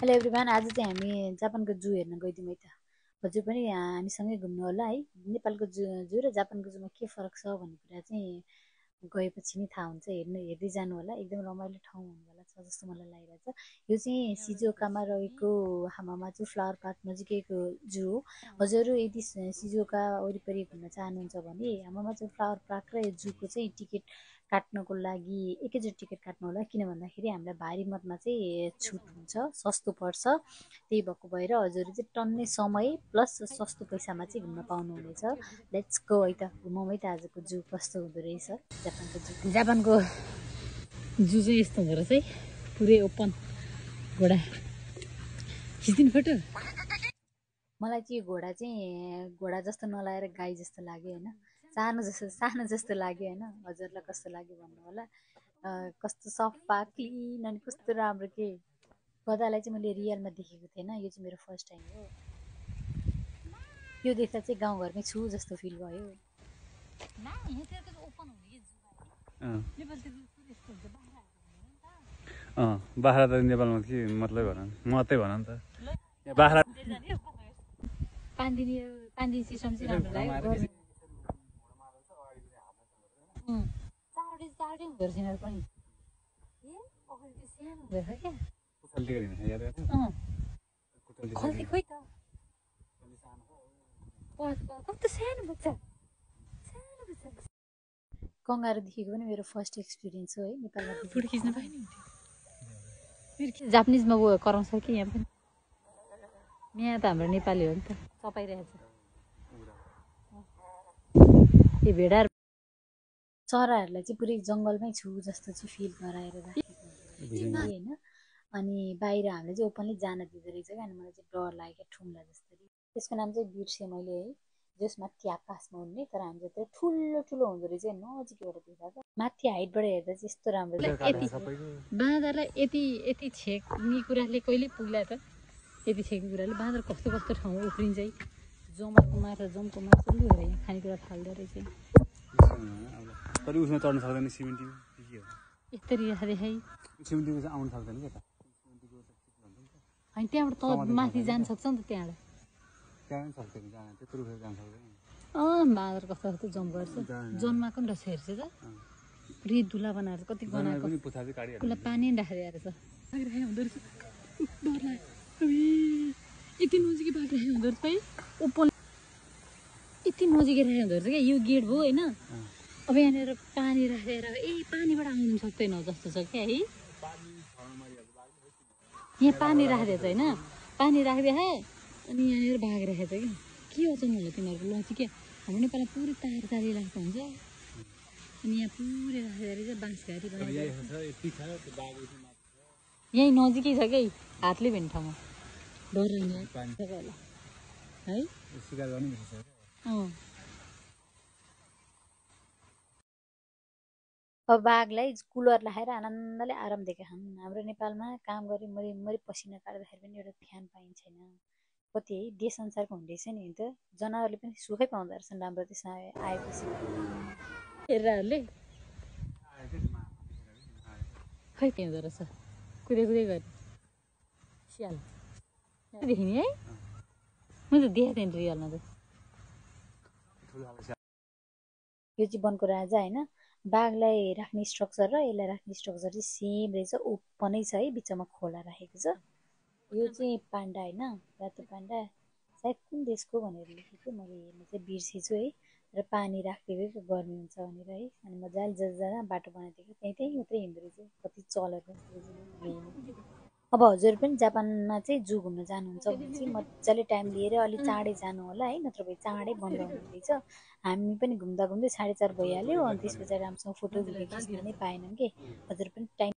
Hello everyone, आज चाहिँ हामी जापानको जू हेर्न गइदिउँ है त। हजुर पनि हामीसँगै घुम्नु होला है। नेपालको जू र जापानको जूमा के फरक छ भन्ने कुरा चाहिँ गएपछि नै थाहा हुन्छ। हेर्दै जानु होला। एकदम रमाइलो ठाउँ हुनेवाला छ जस्तो मलाई लागिरहेछ। यो चाहिँ सिजुओकामा रहेको हामामाचु फ्लावर पार्क नजिकैको जू हो। हजुरहरू यदि सिजुओका वरिपरि घुम्न चाहनुहुन्छ भने हामामाचु फ्लावर पार्क र यो जूको चाहिँ टिकट काट्नको लागि एकैचोटि टिकट काट्नु होला। किन भन्दाखेरि हामीलाई भारी मतमा चाहिँ छुट हुन्छ, सस्तो पर्छ। त्यही भएको भएर हजुरहरू चाहिँ टन्नै समय प्लस सस्तो पैसामा चाहिँ घुम्न पाउनुहुनेछ। लेट्स गो है त, घुमौँ है त आजको जू कस्तो हुँदो रहेछ जापानको जू। जापानको जू चाहिँ यस्तो हुँदो रहेछ है, पुरै ओपन। घोडा खिच्दिनु फोटो। मलाई चाहिँ यो घोडा चाहिँ घोडा जस्तो नलागेर गाई जस्तो लाग्यो होइन, सानो जस्तो लाग्यो होइन। हजुरलाई कस्तो लाग्यो भन्नु होला। कस्तो सफा क्लिन अनि कस्तो राम्रो के। गधालाई चाहिँ मैले रियलमा देखेको थिएन, यो चाहिँ मेरो फर्स्ट टाइम हो। यो देख्दा चाहिँ गाउँघरमै छु जस्तो फिल भयो। बाख्रा त नेपालमा के मतलब भन, मात्रै भन नि त। बाख्रा पानी सिस्टम चाहिँ राम्रो लाग्यो। चारवटै हुँदो रहेछ यिनीहरू पनि। खोइ त कस्तो सानो बच्चा। कङ्गारू देखेको पनि मेरो फर्स्ट एक्सपिरियन्स हो है नेपालमा। फोटो खिच्न पाइने हुन्थ्यो। जापानिजमा ऊ कराउँछ कि यहाँ पनि। यहाँ त हाम्रो नेपाली हो नि त, चपाइरहेछ। यो भेडाहरू चराहरूलाई चाहिँ पुरै जङ्गलमै छु जस्तो चाहिँ फिल गराएर राखेको हुन्छ होइन। अनि बाहिर हामीले चाहिँ ओपनली जान दिँदो रहेछ क्या। अनि मलाई चाहिँ डर लाग्यो क्या, ठुङ्ला जस्तरी। त्यसको नाम चाहिँ बिर्सेँ मैले है, जस माथि आकाशमा हुने। तर हामी जति ठुलो ठुलो हुँदो रहेछ, नजिकबाट देख्दा त माथि हाइटबाट हेर्दा चाहिँ यस्तो राम्रो। बाँदरलाई यति छेक्ने कुराले कहिले पुग्ला त। यति छेक्ने कुराले बाँदर कस्तो कस्तो ठाउँमा उफ्रिन्छ है। जमाको माछा जमको माछा लुहेर यहाँ खानेकुरा फाल्दो रहेछ। तर उसमा चढ्न सक्दैन, सिमेन्टी के हो यस्तरी राख्दै है। सिमेन्टीको चाहिँ आउनु सक्दैन क्या त। होइन त्यहाँबाट तल माथि जान सक्छ नि त, त्यहाँबाट त्यहाँ पनि सक्दैन जान, त्यत्रो उखेर जान सक्दैन। बाँदर कस्तो कस्तो जम्प गर्छ। जन्माएको नि रहेछ हेर्छ त, पुरै दुला बनाएर कति बनाएको। उसलाई पानी नि राखेर रहेछ। हुँदो रहेछ, डर लाग्यो। यति नजिकै बाख्राखेको हुँदो रहेछ है। ओपन यति नजिकै राखेको हुँदो रहेछ क्या। यो गेट भयो होइन। अब यहाँनिर पानी राखेर पानीबाट आउनु सक्दैन जस्तो छ क्या है। यहाँ पानी राखिदिएछ होइन, पानी राखिदिए अनि यहाँनिर बाघ राखेको छ कि के अचम्म होला तिनीहरूको लची क्या। हाम्रो नेपालमा पुरै तार चालिरहेको हुन्छ, अनि यहाँ पुरै राखेको रहेछ बाँसघारी यहीँ नजिकै छ क्या, हातले भेट्ने ठाउँमा। डर होला है। अब बाघलाई कुलर लगाएर आनन्दले आराम दिएका छन्। हाम्रो नेपालमा काम गरी मरि पसिना काट्दाखेरि पनि एउटा फ्यान पाइन्छैन। कति है देश अनुसारको हुँदैछ नि त। जनावरले पनि सुखै पाउँदो रहेछन् राम्रो त्यसमा आएपछि। हेरेरहरूले खै पिउँदो रहेछ, कुदै गयो स्याल देखिने है। मैले त देखेको थिएँ रियलमा त। यो चाहिँ वनको राजा होइन। बाघलाई राख्ने स्ट्रक्चर र यसलाई राख्ने स्ट्रक्चर चाहिँ सेम रहेछ, ओपनै छ है, बिचमा खोला राखेको छ। यो चाहिँ पाण्डा होइन, रातो पाण्डा। सायद कुन देशको भनेर लेखेको थिएँ मैले, हेर्नु चाहिँ बिर्सेछु है। र पानी राखिदिएको गर्मी हुन्छ भनेर है। अनि मजाले जहाँ बाटो बनाइदिएको त्यहीँ मात्रै हिँड्दो रहेछ, कति चलेर बस्दो रहेछ। अब हजुर पनि जापानमा चाहिँ जू घुम्न जानुहुन्छ भने चाहिँ मजाले टाइम लिएर अलिक चाँडै जानु होला है, नत्र भए चाँडै बन्द हुने रहेछ। हामी पनि घुम्दा 4:30 भइहाल्यो। अनि त्यस पछाडि राम्रोसँग फोटो भिडियो खिच्न नै पाएनौँ कि। हजुर पनि टाइम